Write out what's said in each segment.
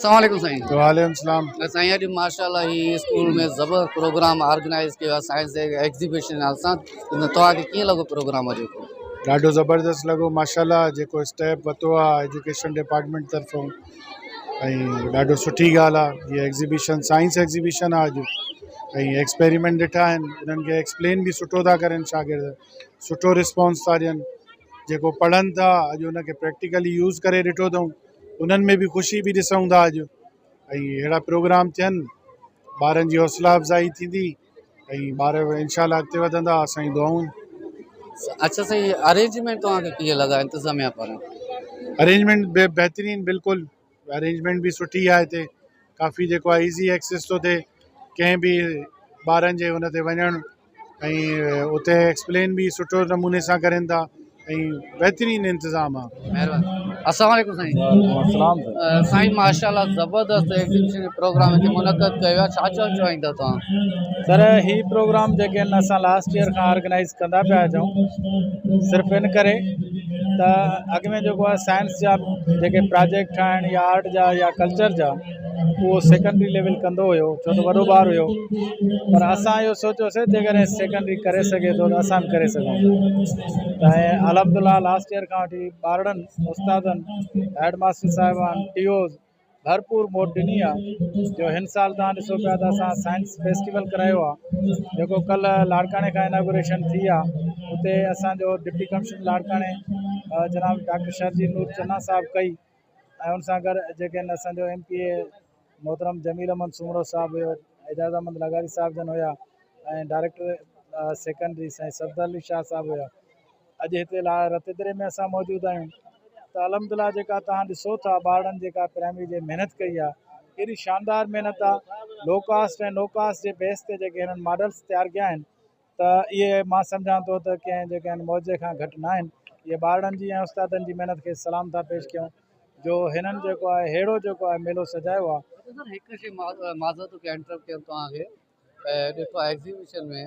السلام عليڪم سائين. وعليڪم السلام. سائين اڄ ماشاءالله هي اسڪول ۾ زبردست پروگرام آرگنائز ڪيو آهي سائنس جي ايگزيبيشن نالي سان توهان کي ڪيئن لڳو پروگرام اڄوڪو؟ ڏاڍو زبردست لڳو ماشاءالله جيڪو اسٽيپ ورتو آهي ايجوڪيشن ڊپارٽمينٽ طرفون ۽ ڏاڍو سٺي ڳالهه آهي هي ايگزيبيشن سائنس ايگزيبيشن آهي اڄ ۽ ايڪسپيريمينٽ ڏٺا آهن انهن کي ايڪسپلين به سٺو ٿا ڪرن شاگرد سٺو رسپانس ٿا ڏين جيڪو پڙهن ٿا اڄ ان کي پريڪٽيڪلي يوز ڪري ڏٺو اٿئون انهن ۾ به خوشي به ڏسون ٿا اڄ ۽ اهڙا پروگرام ٿين ٻارن جي حوصلا افزائي ٿيندي ۽ ٻار انشاء الله اڳتي وڌندا اسان جون دعائون. اڇا سائين ارينجمينٽ توهان کي ڪيئن لڳا انتظاميا پاران؟ ارينجمينٽ بهترين بلڪل ارينجمينٽ به سٺي آهي هتي ڪافي جيڪو آهي ايزي ايڪسيس ٿو ٿئي ڪنهن به ٻارن جي ان تي وڃڻ ۽ اتي ايڪسپلين به سٺو نموني سان ڪرين ٿا ۽ بهترين انتظام آ. مهرباني السلام عليڪم سائين. وعليڪم السلام سائين. سائين ماشاءالله زبردست ايگزيبيشن جو پروگرام هتي منعقد ڪيو ويو آهي ڇا چوڻ چاهيندا توهان؟ سر هي پروگرام جيڪي آهن اسان لاسٽ ايئر کان آرگنائز ڪندا پيا اچون صرف ان ڪري ته اڳ ۾ جيڪو آهي سائنس جا جيڪي پراجيڪٽ آهن يا آرٽ جا يا ڪلچر جا اهو سيڪنڊري ليول ڪندو هيو ڇو ته وڏو ٻار هيو پر اسان اهو سوچيوسي جيڪڏهن سيڪنڊري ڪري سگهي ٿو ته اسان به ڪري سگهون ٿا ۽ الحمد لله لاسٽ ايئر کان وٺي ٻارڙن استادن هيڊ ماسٽر صاحبان ٽي اوز ڀرپور موٽ ڏني آهي جو هن سال تان ڏسو پيا ته اسان سائنس فيسٽيول ڪرايو آهي جيڪو ڪلهه لاڙڪاڻي کان اناگوريشن ٿي آهي اتي اسانجو ڊپٽي ڪمشنر لاڙڪاڻي جناب ڊاڪٽر شرجيل نور چنا صاحب ڪئي ۽ ان سان گڏ جيڪي آهن اسان جو ايم پي اي محترم جميل احمد سومرو صاحب هيو اعجاز احمد لغاري صاحب جن هيا ۽ ڊائريڪٽر سيڪنڊري سائين صفدر علي شاهه صاحب هيا اڄ هتي لا رتيدري ۾ اسان موجود آهيون ته الحمد لله جيڪا تهان ڏسو ٿا ٻارڙن جيڪا پرائمري جي محنت ڪئي آهي ايڏي شاندار محنت آهي لو ڪاسٽ ۽ نو ڪاسٽ جي بيس تي جيڪي هنن ماڊلس تيار ڪيا آهن ته اهي مان سمجهان ٿو ته ڪنهن جيڪي آهن معجزي کان گهٽ نه آهن. اهي ٻارڙن جي ۽ استادن جي محنت کي سلام ٿا پيش ڪيون جو هنن جيڪو آهي ههڙو جيڪو آهي ميلو سجايو آهي. اچا سر هڪ شي معذرت ٿو ڪيان انٽرپٽ ڪيم توهان کي ڏٺو آهي ايگزيبيشن ۾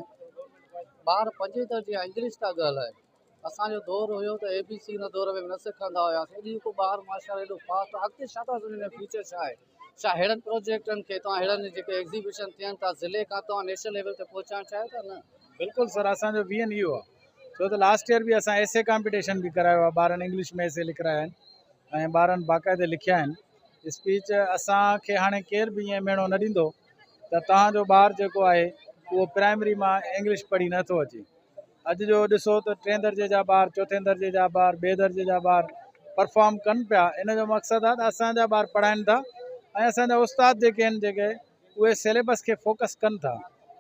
ٻار پنجين درجي جا انگلش ٿا ڳالهائن اسان جو دور هيو ته اي بي سي ان دور ۾ به نه سکندا هياسين اڄ جيڪو ٻار ماشاءالله ايڏو فاسٽ آهي اڳتي ڇا ٿا سمجهو فيوچر ڇا آهي ڇا ههڙن پروجيڪٽن کي توهان ههڙن جيڪي ايگزيبيشن ٿين ٿا ضلعي کان توهان نيشنل ليول تي پهچائڻ چاهيو ٿا نه؟ بلڪل سر اسان جو ويزن اهو آهي ڇو ته لاسٽ ايئر به اسان ايسي ڪامپيٽيشن به ڪرايو آهي ٻارن انگلش ۾ ايسي لکرايا آهن ۽ ٻارن باقاعدي لکيا آهن اسپيچ اسان کي هاڻي ڪير به ائين ميڻو نه ڏيندو ته توهان جو ٻار جيڪو آهي اهو پرائمري مان انگلش پڙهي نه ٿو اچي اڄ جو ڏسو ته ٽئين درجي جا ٻار، چوٿين درجي جا ٻار، ٻئي درجي جا ٻار پرفارم ڪن پيا ان جو مقصد آهي ته اسان جا ٻار پڙهائن ٿا ۽ اسان جا استاد جيڪي آهن جيڪي اهي سيليبس کي فوڪس ڪن ٿا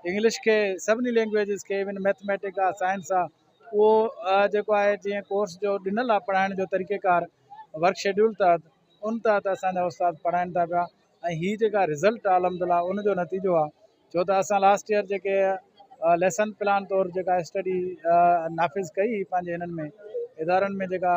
انگلش کي سڀني لينگويجز کي ايون ميٿميٽڪ آهي سائنس آهي اهو جيڪو آهي جيئن ڪورس جو ڏنل آهي پڙهائڻ جو طريقيڪار ورڪ شيڊيول تحت ان تحت اسان جا استاد پڙهائن ٿا پيا ۽ هي جيڪا رزلٽ آهي الحمد لله ان جو نتيجو آهي ڇو ته اسان لاسٽ ايئر جيڪي ليسن پلان طور جيڪا اسٽڊي نافذ ڪئي هئي پنهنجي هنن ۾ ادارن ۾ جيڪا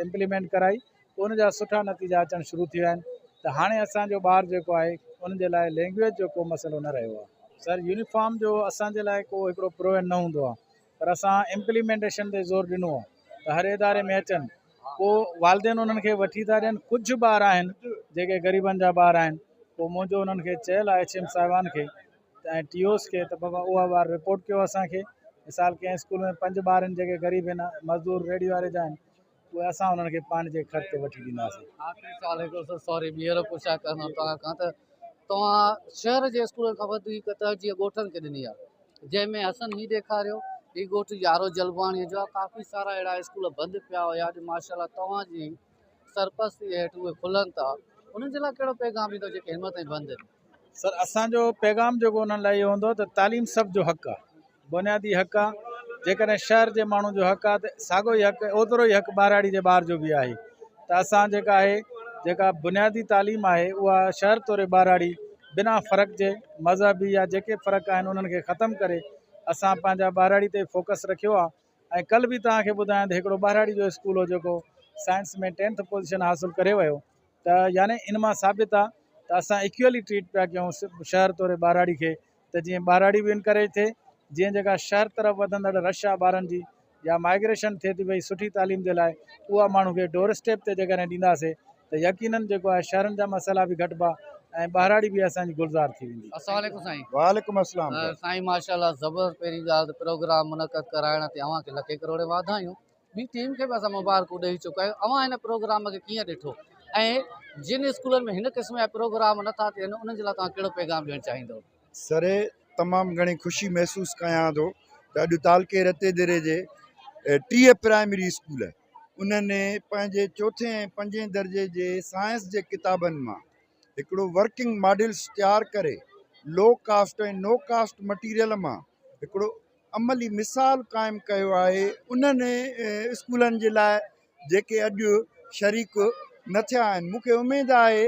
امپليمينٽ ڪرائي ان جا سٺا نتيجا اچڻ شروع ٿي ويا آهن ته هاڻي اسانجو ٻار جيڪو آهي ان جي لاء لينگويج جو ڪو مسئلو نه رهيو آهي. سر يونيفارم جو اسان جي لاء ڪو هڪڙو پروين نه هوندو آهي پر اسان امپليمينٽيشن تي زور ڏنو آهي ته هر اداري ۾ اچن پوء والدين انهن کي وٺي ٿا ڏين ڪجهه ٻار آهن جيڪي غريبن جا ٻار آهن پوء منهنجو انهن کي چيل آهي ايڇ ايم صاحبان کي ۽ ٽي اوز کي ته بابا اها ٻار رپورٽ ڪيو اسان کي مثال ڪنهن اسڪول ۾ پنج ٻار آهن جيڪي غريب آهن مزدور ريڙهي واري جا آهن اهي اسان انهن کي پنهنجي خرچ تي وٺي ڏينداسين. آخري سوال هڪڙو سر سوري ٻيهر پڇا ڪندم توهان کان ته توهان شهر جي اسڪولن کان وڌيڪ ترجيح ڳوٺن کي ڏني آهي جنهن ۾ حسن هي ڏيکاريو هي ڳوٺ يارو جلباڻي جو آهي ڪافي سارا اهڙا اسڪول بند پيا هيا اڄ ماشاءالله توهان جي سرپرستي هيٺ اهي کلن ٿا انهن جي لاء ڪهڙو پيغام ڏيندو جيڪي هن مهل تائين بند آهن. سر اسان جو پيغام جيڪو انهن لاء اهو هوندو ته تعليم سڀ جو حق آهي بنيادي حق آ جيڪڏهن شهر جي ماڻهو جو حق آ ته ساڳو ئي حق اوترو ئي حق ٻهراڙي جي ٻار جو به آهي ته اسان جيڪا آهي جيڪا بنيادي تعليم آهي اها شهر توڙي ٻهراڙي بنا فرق جي مذهبي يا جيڪي فرق آهن انهن کي ختم ڪري اسان پنهنجا ٻهراڙي تي فوڪس رکيو آ ۽ ڪل به توهان کي ٻڌايان ته هڪڙو ٻهراڙي جو اسڪول هو جيڪو سائنس ۾ ٽينٿ پوزيشن حاصل ڪري ويو ته يعني ان مان ثابت آ ته اسان ايڪولي ٽريٽ پيا ڪيون شهر توڙي ٻهراڙي کي ته جيئن ٻهراڙي به انڪريج ٿئي جيئن جيڪا شهر طرف وڌندڙ رش آهي ٻارن جي يا مائگريشن ٿئي ٿي پئي سٺي تعليم جي لاء اها ماڻهو کي ڊور اسٽيپ تي جيڪڏهن ڏينداسي ته يقينن جيڪو آهي شهرن جا مسئلا به گهٽبا ۽ ٻهراڙي به اسان جي گلزار ٿي ويندي. السلام عليڪم سائين. وعليڪم السلام سر. سائين ماشاءالله زبردست پهرين ڳالهه ته پروگرام منعقد ڪرائڻ تي اوهان کي لکين ڪروڙين واڌايون ٻي ٽيم کي به اسان مبارڪون ڏئي چڪا آهيون اوهان هن پروگرام کي ڪيئن ڏٺو ۽ جن اسڪولن ۾ هن قسم جا پروگرام نٿا ٿين انهن جي لاء توهان ڪهڙو پيغام ڏيڻ چاهيندو. سر تمام گهڻي خوشي محسوس ڪيان ٿو ته اڄ تعلقي رتي ديري جي 30 پرائمري اسڪول انهن پنهنجي چوٿين ۽ پنجين درجي جي سائنس جي ڪتابن مان هڪڙو ورڪنگ ماڊلس تيار ڪري لو ڪاسٽ ۽ نو ڪاسٽ مٽيريل مان هڪڙو عملي مثال قائم ڪيو آهي انهن اسڪولن جي لاء جيڪي اڄ شريڪ نه ٿيا آهن مون کي اميد آهي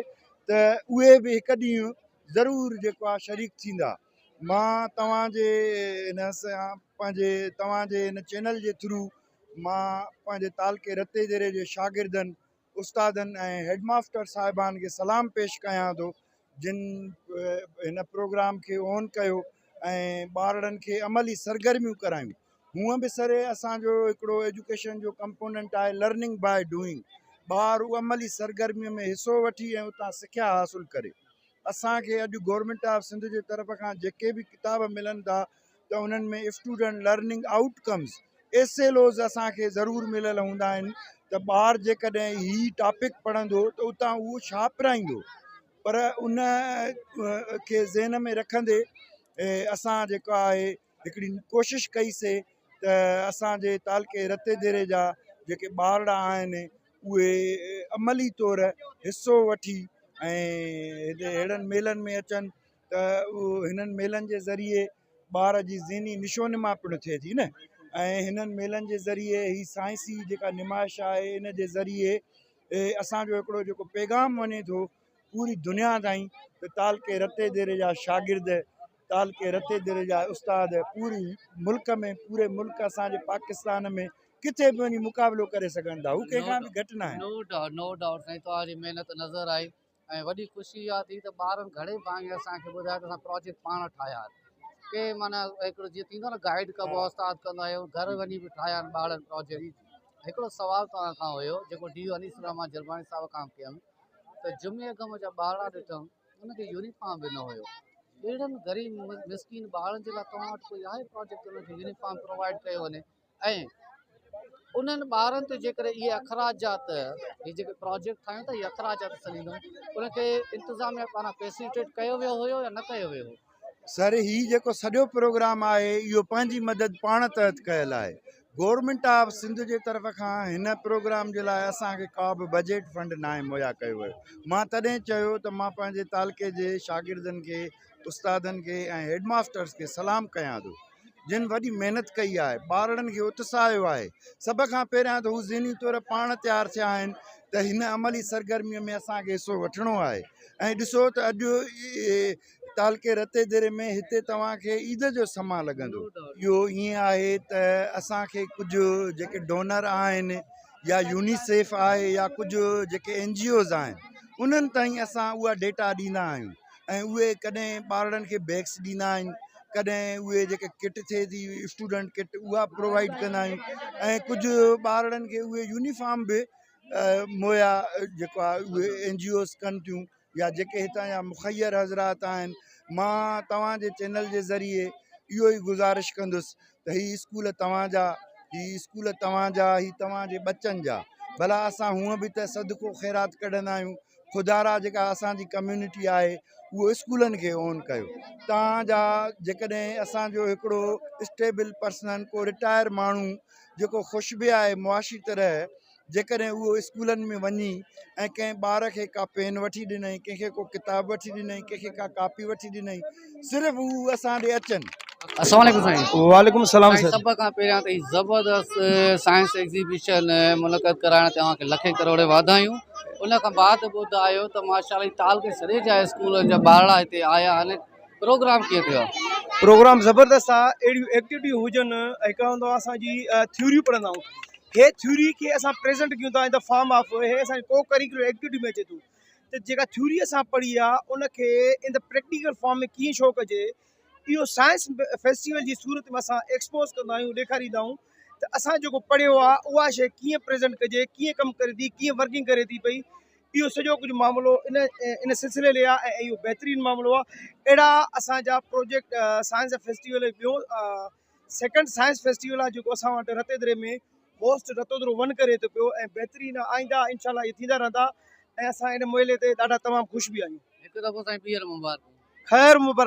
ته اهي به هڪ ڏينهن ضرور جيڪو آهي شريڪ ٿيندا مان توهان جي ان سان پنهنجي توهان جي ان چينل جي ٿرو مان پنهنجي تعلقي رتيديري جي شاگردن، استادن ۽ هيڊ ماستر صاحبان کي سلام پيش ڪيان ٿو جن هن پروگرام کي اون ڪيو ۽ ٻارڙن کي عملي سرگرميون ڪرايون. هونء به سر اسان جو هڪڙو ايجوڪيشن جو ڪمپوننٽ آهي لرننگ باء ڊوئنگ ٻار عملي سرگرمي ۾ حصو وٺي ۽ اتان سکيا حاصل ڪري. اسان کي اڄ گورنمينٽ آف سنڌ جي طرف کان جيڪي به ڪتاب ملن ٿا ته انهن ۾ student learning outcomes S L Os اسان کي ضرور مليل هوندا آهن ته ٻار جيڪڏهن هي ٽاپڪ پڙهندو ته اتان اهو ڇا پرائيندو پر ان کي ذهن ۾ رکندي اسان جيڪو آهي هڪڙي ڪوشش ڪئي سي ته اسان جي تعلقي رتي ديري جا جيڪي ٻارڙا آهن اهي عملي طور حصو وٺي ۽ هتي اهڙن ميلن ۾ اچن ته هنن ميلن جي ذريعي ٻار جي ذهني نشو نما پڻ ٿئي ٿي نه ۽ هنن ميلن جي ذريعي هي سائنسي جيڪا نمائش آهي ان جي ذريعي اسان جو هڪڙو جيڪو پيغام وڃي ٿو پوري دنيا تائين ته تعلقي رتي ديري جا شاگرد تعلقي رتي ديري جا استاد پوري ملڪ ۾ پوري ملڪ اسان جي پاڪستان ۾ ڪٿي به وڃي مقابلو ڪري سگهن ٿا هو ڪنهن کان به گهٽ نه آهن. نو ڊائوٽ نو ڊائوٽ سائين توهان جي محنت نظر آئي ۽ وڏي خوشي اها ٿي ته ٻارن گهڻي ڀاڱي اسان کي ٻڌايو ته اسان پراجيڪٽ پاڻ ٺاهيا آهن ڪي معنيٰ هڪڙو جيئن ٿيندو آهي نه گائيڊ ڪبو آهي استاد ڪندو آهي گهر وڃي به ٺاهيا آهن ٻارن پراجيڪٽ هڪڙو سوال توهان کان هيو جيڪو ڊي او انيس الرحمان جلباڻي صاحب کان ڪيم ته جمعي غم جا ٻارڙا ڏٺم ان کي يونيفارم به نه هيو اهڙن غريب مسڪين ٻارن جي لاء توهان وٽ ڪوئي آهي پراجيڪٽ انهن کي يونيفارم پرووائيڊ ڪيو وڃي ۽ انهن ٻارن تي جيڪڏهن اهي اخراجات هي جيڪي پراجيڪٽ ٺاهيون ٿا اهي اخراجات سڏيندم ان کي انتظاميا پاران فيسليٽيٽ ڪيو ويو هيو يا نه ڪيو ويو هو سر هي جيڪو سڄو پروگرام آهي اهو پنهنجي مدد پاڻ تحت ڪيل آهي گورنمينٽ آف سنڌ جي طرف کان هن پروگرام جي لاء اسان کي ڪا به بجيٽ فنڊ ناهي مهيا ڪيو ويو مان تڏهن چيو ته مان پنهنجي تعلقي جي شاگردن کي استادن کي ۽ هيڊ ماسٽرس کي سلام ڪيان ٿو جن وڏي محنت ڪئي آهي ٻارڙن کي اتساهيو آهي سڀ کان پهريان ته هو ذهني طور پاڻ تيار ٿيا آهن ته هن عملي سرگرمي ۾ اسان کي حصو وٺڻو آهي ۽ ڏسو ته اڄ تعلقي رتي ديري ۾ هتي توهان کي عيد جو سما لڳندو. اهو ائين آهي ته اسان کي ڪجهه جيڪي ڊونر آهن يا يونيسيف آهي يا ڪجهه جيڪي اين جي اوز آهن انهن تائين اسان اها ڊيٽا ڏيندا آهيون ۽ اهي ڪڏهن ٻارڙن کي بيگس ڏيندا آهن ڪڏهن اهي جيڪي ڪٽ ٿئي ٿي اسٽوڊنٽ ڪٽ اها پرووائيڊ ڪندا آهيون ۽ ڪجهه ٻارڙن کي اهي يونيفارم به مهيا جيڪو آهي اهي اين جي اوز ڪن ٿيون يا جيڪي هتان جا مخير حضرات آهن مان توهان جي چينل جي ذريعي اهو ئي گذارش ڪندس ته هي اسڪول توهان جا هي اسڪول توهان جا هي توهان جي ٻچن جا ڀلا اسان هونء به ته صدقو خيرات ڪڍندا آهيون خدارا جيڪا اسان جي ڪميونٽي آهي اهو اسڪولن کي اون ڪيو توهان جا جيڪڏهن اسان جو هڪڙو اسٽيبل پرسن ڪو رٽائر ماڻهو جيڪو خوش به آهي معاشي طرح جيڪڏهن اهو اسڪولن ۾ وڃي ۽ ڪنهن ٻار کي ڪا پين وٺي ڏنائين ڪنهن کي ڪو ڪتاب وٺي ڏنائين ڪنهن کي ڪا ڪاپي وٺي ڏنائين صرف هو اسان ڏي اچن. السلام عليڪم سائين. وعليڪم السلام سائين سر. سڀ کان پهريان ته هي زبردست سائنس ايگزيبيشن منعقد ڪرائڻ تي اوهان کي لکين ڪروڙين واڌايون ان کان بعد ٻڌايو ته ماشاء الله تعلقي سري جا اسڪولن جا ٻارڙا هتي آيا آهن پروگرام ڪيئن ٿيو آهي؟ پروگرام زبردست آ اهڙيون ايڪٽيوٽيون هجن هڪ هوندو آ اسان جي ٿيوري پڙهندا آهيون هي ٿيوري کي اسان پريزنٽ ڪيون ٿا ان the form of هي اسان جي ڪو ڪريڪولر ايڪٽيوٽي ۾ اچي ٿو ته جيڪا ٿيوري اسان پڙهي آ ان کي ان the practical form ۾ ڪيئن شو ڪجي اهو سائنس فيسٽيول جي صورت ۾ اسان ايڪسپوز ڪندا آهيون ڏيکاريندا آهيون ته اسان جيڪو پڙهيو آ اها شي ڪيئن پريزنٽ ڪجي ڪيئن ڪم ڪري ٿي ڪيئن ورڪنگ ڪري ٿي پئي. اهو سڄو ڪجهه معاملو ان ان سلسلي لي آهي ۽ اهو بهترين معاملو آهي. اهڙا اسان جا پروجيڪٽ سائنس فيسٽيول ٻيو سيڪنڊ سائنس فيسٽيول آهي جيڪو اسان وٽ رتيدري ۾ هوسٽ رتودرو ون ڪري ٿو پيو ۽ بهترين آهي. آئنده انشاء الله اهي ٿيندا رهندا ۽ اسان ان ميلي تي ڏاڍا تمام خوش به آهيون. هڪ دفعو سائين ٻيهر مبارڪون. خير مبارڪ.